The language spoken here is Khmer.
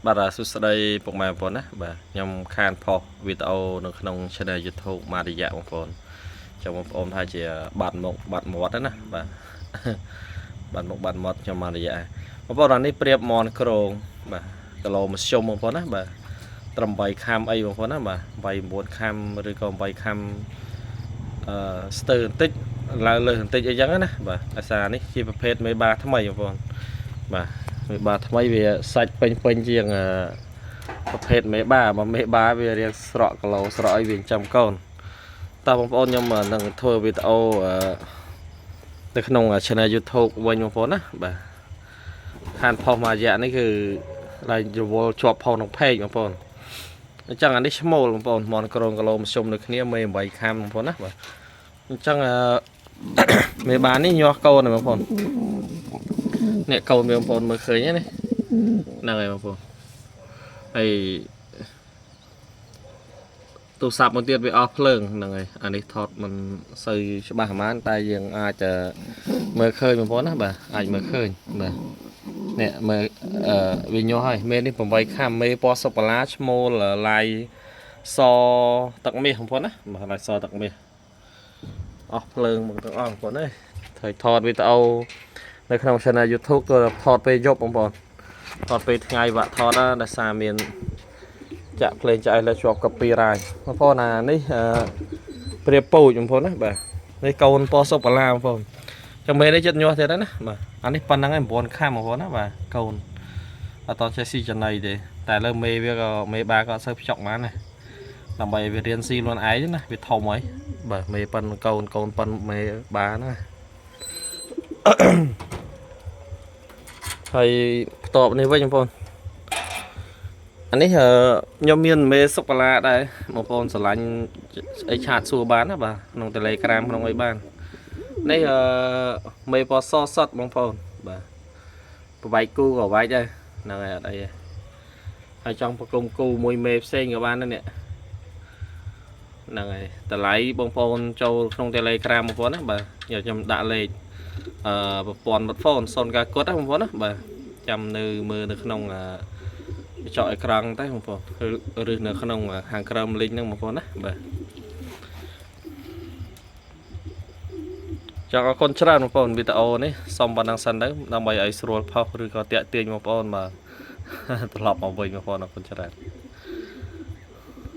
បាទសួស្តីពុកម៉ែបងប្អូនណាបាទខ្ញុំខានផុសវីដេអូនៅក្នុង Channel YouTube មួយរយៈបងប្អូនចាំបងប្អូនថាជាបាត់មុខបាត់មាត់ណាបាទបាត់មុខបាត់មាត់ខ្ញុំមួយរយៈបងប្អូនអានេះប្រៀបមនក្រងបាទគីឡូមធ្យមបងប្អូនណាបាទត្រឹម8ខាំអីបងប្អូនណាបាទ8 9ខាំឬក៏8ខាំអឺស្ទើរបន្តិចឡើងលើសបន្តិចអីចឹងណាបាទអាសានេះជាប្រភេទមេបាថ្មីបងប្អូនបាទមេបាថ្មីវាសាច់ពេញពេញជាងអឺប្រភេទមេបាបើមេបាវារៀងស្រក់គីឡូស្រក់អីវាចិញ្ចឹមកូនតើបងប្អូនខ្ញុំនឹងធ្វើវីដេអូអឺនៅក្នុង Channel YouTube វិញបងប្អូនណាបាទខានផុសមួយរយៈនេះគឺឡើងរវល់ជាប់ផុសក្នុង page បងប្អូនអញ្ចឹងអានេះឈ្មោលបងប្អូនមនក្រងគីឡូមធ្យមនៅគ្នាមេ8ខាំបងប្អូនណាបាទអញ្ចឹងអឺ មេបានេះញាស់កូនហើយបងប្អូននេះកូនវាបងប្អូនមើលឃើញទេនេះហ្នឹងហើយបងប្អូនហើយទូរស័ព្ទមួយទៀតវាអស់ភ្លើងហ្នឹងហើយអានេះថតមិនសូវច្បាស់ហ្មងតែយើងអាចមើលឃើញបងប្អូនណាបាទអាចមើលឃើញបាទនេះមើលអឺវាញាស់ហើយមេនេះ8ខាំមេពណ៌សូកូឡាឈ្មោលឡាយសទឹកមាសបងប្អូនណាបាទឡាយសទឹកមាសអស់ភ្លើងមកទាំងអស់បងប្អូនអើយត្រូវថតវីដេអូនៅក្នុង Channel YouTube ក៏ថតពេលយប់បងប្អូនថតពេលថ្ងៃវាក់ថតណាដោយសារមានចាក់ភ្លេងចាក់អីលើជាប់ copyright បងប្អូនអានេះអឺព្រាបពូជបងប្អូនណាបាទនេះកូនពណ៌សូកូឡាបងប្អូនចាំមេនេះចិត្តញាស់ទៀតហើយណាបាទអានេះប៉ុណ្ណឹងឯង9ខាំបងប្អូនណាបាទកូនអត់តចេះស៊ីចំណីទេតែលើមេវាក៏មេបាក៏អត់សូវភ្ចុកហ្មងណាដើម្បីឲ្យវារៀនស៊ីខ្លួនឯងណាវាធំហើយបាទមេប៉ិនកូនកូនប៉ិនមេបាណា ហើយបន្ទាប់នេះវិញបងប្អូនអានេះអឺខ្ញុំមានមេសុកឡាដែរបងប្អូនស្រឡាញ់អីchat សួរបានណាបាទក្នុង Telegram ក្នុងអីបាននេះអឺមេពណ៌សសុតបងប្អូនបាទប្របែកគូក៏បែកដែរហ្នឹងហើយអត់អីទេហើយចង់ប្រគុំគូមួយមេផ្សេងក៏បានដែរនេះហ្នឹងហើយតម្លៃបងប្អូនចូលក្នុង Telegram បងប្អូនណាបាទខ្ញុំដាក់លេខអឺប្រព័ន្ធ smartphone សូនការគត់ណាបងប្អូនណាបាទចាំនៅមើលនៅក្នុងអឺកញ្ចក់អេក្រង់តែបងប្អូនឬនៅក្នុងខាងក្រោម link ហ្នឹងបងប្អូនណាបាទចង់អរគុណច្រើនបងប្អូនវីដេអូនេះសូមប៉ុណ្ណឹងសិនទៅដើម្បីឲ្យស្រួលផុសឬក៏តាក់ទាញបងប្អូនបាទត្រឡប់មកវិញបងប្អូនអរគុណច្រើន។